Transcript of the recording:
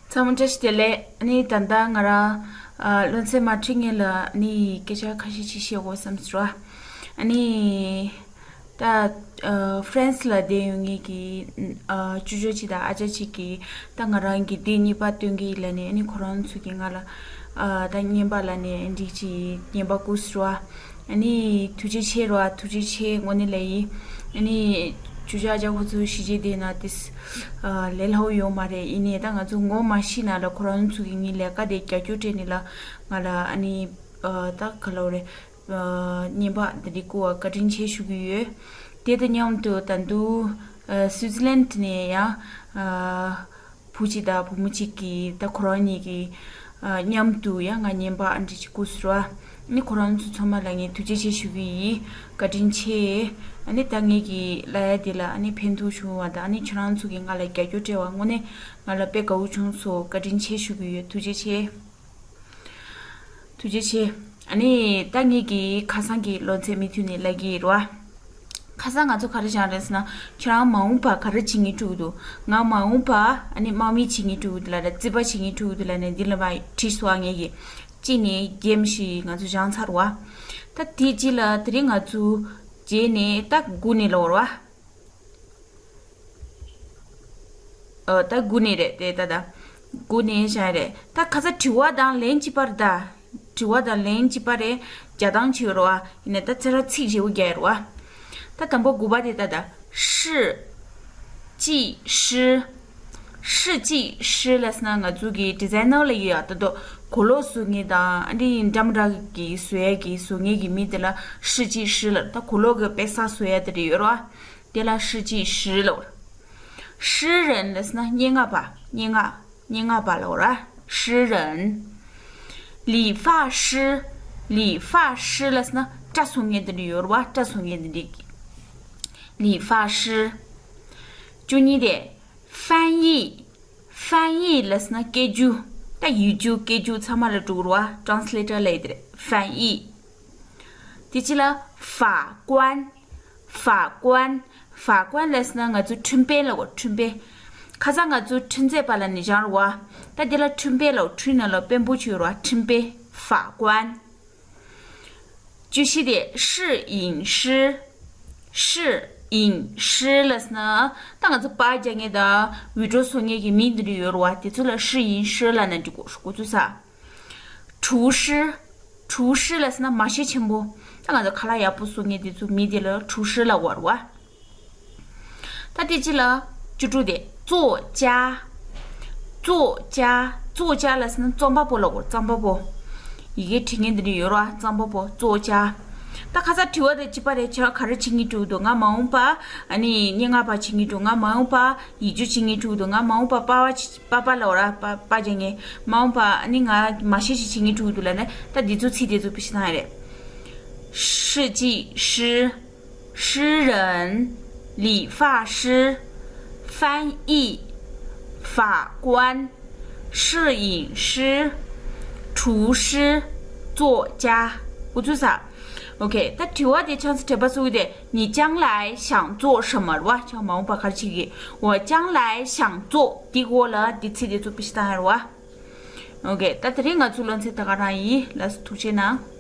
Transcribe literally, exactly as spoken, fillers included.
ཚང་མ་བཀྲ་ཤིས་བདེ་ལེགས། ཨ་ནི་ད་ལྟ་ང་རང་ཨ་སློབ་ཚན་མ་ཁྲིད་སྔོན་ལ་ཨ་ནི་སྐད་ཆ་ཁ་ཤས་ཅིག་བཤད་དགོས་བསམ་སོང་། ཨ་ནི་ད་ཨ་ཧྥ་རན་སི་ལ་བསྡད་ཡོད་མཁན་གྱི་ཨ་ཅོ་ཅོ་ཅིག་དང་ཨ་ཅག་ཅིག་གིས་ད་ང་རང་གི་དེབ་གཉིས་པ་སྟོན་གྱི་ལབ་ནས། ཨ་ནི་ཁོ་རང་ཚོ་གིས་ང་ལ་ཨ་ད་རྔན་པ་ལབ་ནས་འདི་ཅིག་རྔན་པ་བསྐུར་སོང་། ཨ་ནི་ཐུགས་རྗེ་ཆེ་རོ། ཐུགས་རྗེ་ཆེ། དངོས་གནས་ལབ་ཡིན། ཨ་ནི་ཅོ་ཅོ་ཨ་ཅག་ཁོ་ཚོ་གཞིས་བྱེས་བསྡད་ན་དེ་ཨ་ལས་སླ་པོ་ཡོད་མ་རེད། ཡིན་ནའི་ད་ང་ཚོ་ངོ་མ་ཤེས་ན་ལ་ཁོ་རང་ཚོ་གིས་ངའི་ལས་ཀ་དེ་རྒྱབ་སྐྱོར་སྤྲད་ནས་ལ་ང་ལ་ཨ་ནི་ཨ་ད་ག་ལབ་རེད། ཨ་རྔན་པ་འདི་འདྲ་བསྐུར་བ་བཀའ་དྲིན་ཆེ་ཞུ་གི་ཡོད། དེ་དང་མཉམ་དུ་ད་དུང་ཨ་སུའི་ཙི་ལན་ནས་ཡང་ཨ་བུ་གཅིག་དང་བུ་མོ་གཅིག་གིས་ད་ཁོ་རང་གཉིས་ཀྱིས་ཨ་མཉམ་དུ་ཡང་ང་རྔན་པ་ཨ་འདྲ་ཅིག་བསྐུར་སོང་། ཨ་ནི་ཁོ་རང་ཚོ་ཚང་མ་ལ་ངས་ཐུགས་རྗེ་ཆེ་ཞུ་གི་ཡིན། བཀའ་དྲིན་ཆེ། ཨ་ནི་ད་ངེད་ཀྱི་ལབ་ཡ་འདི་ལ་ཨ་ནི་ཕན་ཐོགས་བྱུང་བ་དང་། ཨ་ནི་ཁྱེད་རང་ཚོ་གིས་ང་ལ་རྒྱབ་སྐྱོར་སྤྲད་པ་དངོས་གནས་ང་ལ་དཔེ་དགའ་པོ་བྱུང་སོང་། བཀའ་དྲིན་ཆེ་ཞུ་གི་ཡོད། ཐུགས་རྗེ་ཆེ། ཐུགས་རྗེ་ཆེ། ཨ་ནི་ད་ངེད་ཀྱི་ཁ་སང་གི་སློབ་ཚན་མུ་མཐུད་ནས་ལབ་ཀྱི་ཡིན་རོ། ཁ་སང་ང་ཚོ་ག་རེ་སྦྱངས་རེད་ཟེར་ན། ཁྱེད་རང་མ་འོངས་པ་ག་རེ་བྱེད་སྙིང་བྲོ་གི་འདུག་ང་མ་འོངས་པ་ཨ་ནི་དམག་མི་བྱེད་སྙིང་བྲོ་གི་འདུག་ལབ་ར། རྩིས་པ་བྱེད་སྙིང་བྲོ་གི་འདུག་ལབ་ནས་འདི་ལ་མ་བྲིས་སོང་། ངེད་ཀྱིས་གཅིག་ནས་རྒྱན་བཞི་ང་ཚོ་སྦྱངས་ཚར་བ། ད་དེ་རྗེས་ལ་དེ་རིང་ང་ཚོ་རྗེས་ནས་ད་དགུ་ནས་ལབ་རོ། ཨ་ད་དགུ་ནས་རེད་དེ། ད་ད་དགུ་ནས་བཞག་རེད། ད་ཁ་ས་དྲི་བ་དང་ལན་གཅིག་པ་རེད་ད། དྲི་བ་དང་ལན་གཅིག་པ་རེད། རྒྱག་སྟངས་བྱེད་རོ། ཨ་ཡིན་ན་ད་ཚེ་ར་ཚིག་བརྗེ་པོ་རྒྱག་རོ། ཨ་ད་དང་པོ་དགུ་པ་དེ་ད་ད་ཧྲི་ཅི་ཧྲི། ཧྲི་ཅི་ཧྲི་ལབ་ཟེར་ན་ང་ཚོ་གི་ཌི་ཛའི་ནར་ལ་ཡོད་ཡ། ད་དོ་གོ་ལོག་བཟོ་མཁན་དང་ཨ་འདི་འདྲ་མི་འདྲ་གི་བཟོ་ཡ་གི་བཟོ་མཁན་གི་མི་དེ་ལ་ཧྲི་ཅི་ཧྲི་ལབ། ད་གོ་ལོག་གི་དཔེ་ས་བཟོ་ཡ་དེ་རེད་ཡོད་རོ། ཨ་དེ་ལ་ཧྲི་ཅི་ཧྲི་ལབ། 诗人 ལབ་ཟེར་ན་སྙན་ངག་པ། སྙན་ངག་སྙན་ངག་པ་ལབ་ར། 诗人། 理发师། 理发师 ལབ་ཟེར་ན་སྐྲ་བཟོ་མཁན་དེ་འདྲ་ཡོད་རེད་བ། སྐྲ་བཟོ་མཁན་དེ་འདྲ། 理发师། བཅུ་གཉིས་དེ། 翻译། 翻译 ལབ་ཟེར་ན་སྐད་སྒྱུར། ད་ཡིག་སྒྱུར་སྐད་སྒྱུར་ཚང་མ་ལ་འགྲོ་གི་རེད་བ། ཊྲན་སི་ལེ་ཊར་ལབ་ཡ་དེ་རེད། 翻译། དེ་ཅི་ལ། 法官། 法官། 法官 ལབ་ཟེར་ན་ང་ཚོ་ཁྲིམས་དཔོན་ལབ་གོ། ཁྲིམས་དཔོན། ཁ་སང་ང་ཚོ་ཁྲིམས་རྩོད་པ་ལབ་ནས་སྦྱངས་རེད་བ། ད་འདི་ལ་ཁྲིམས་དཔོན་ལབ། ཁྲིམས་ནང་ལ་དཔོན་པོ་ཅིག་ཡོད་རེད་བ། ཁྲིམས་དཔོན། 法官། 就是 དེ་摄影师། 摄影师 ལབ་ཟེར་ན་ད་ང་ཚོ་པར་རྒྱག་མཁན་དང་བི་ཌི་ཡོ་བཟོ་མཁན་གྱི་མི་འདི་འདྲ་ཡོད་རེད་བ། དེ་ཚོ་ལ་摄影师 ལབ་ན་འགྲིག་གོ། འགོ་ཚུགས་ས། 厨师། 厨师 ལབ་ཟེར་ན་མ་ཤེས་ཆེན་པོ། ད་ང་ཚོ་ཁ་ལག་ཡག་པོ་བཟོ་མཁན་དེ་ཚོ་མི་དེ་ལ་厨师 ལབ་དགོས་རེད་བ། ད་དེ་ཅི་ལ། བཅུ་དྲུག་དེ། 作家། 作家། 作家 ལབ་ཟེར་ན་རྩོམ་པ་པོ་ལབ་དགོས། རྩོམ་པ་པོ། ཡི་གེ་འབྲི་མཁན་དེ་འདྲ་ཡོད་རེད་བ། རྩོམ་པ་པོ། 作家། ད་ཁ་སང་དྲི་བ་དེ་གཅིག་པ་རེད། ཁྱེད་ག་རེ་བྱེད་སྙིང་བྲོ་འདུག་ང་མ་འོངས་པ་ཨ་ནི་སྙན་ངག་པ་བྱེད་སྙིང་བྲོ། ང་མ་འོངས་པ་ཡིག་སྒྱུར་བྱེད་སྙིང་བྲོ་འདུག་ང་མ་འོངས་པ་པ་བ་པ་པ་ལབ་ར། པ་པ་རྒྱག་མཁན། མ་འོངས་པ་ཨ་ནི་ང་མ་ཤེས་ཤིག་བྱེད་སྙིང་བྲོ་འདུག་ལབ་ན་ད་འདི་ཚོ་ཚིག་དེ་ཚོ་བེད་སྤྱོད་བཏང་ཡ་རེད། 设计师། 诗人། 理发师། 翻译། 法官། 摄影师། 厨师། 作家。 འགོ་ཚུགས་ས། ཨོ་ཁེ། ད་དྲི་བ་དེ་ཆང་ས་དྲི་བ་སུ་དེ། 你将来想做什么 རེད་བ། ཁྱོད་མ་འོངས་པ་ག་རེ་བྱེད་ཀྱི། 我将来想做 འདི་གོ་ལ་འདི་ཚིག་དེ་ཚོ་བེད་སྤྱོད་བཏང་ཡ་རེད་བ། ཨོ་ཁེ། ད་དེ་རིང་ང་ཚོའི་སློབ་ཚན་ད་ག་རང་ཡིན། ལགས་སོ། ཐུགས་རྗེ་གནང་།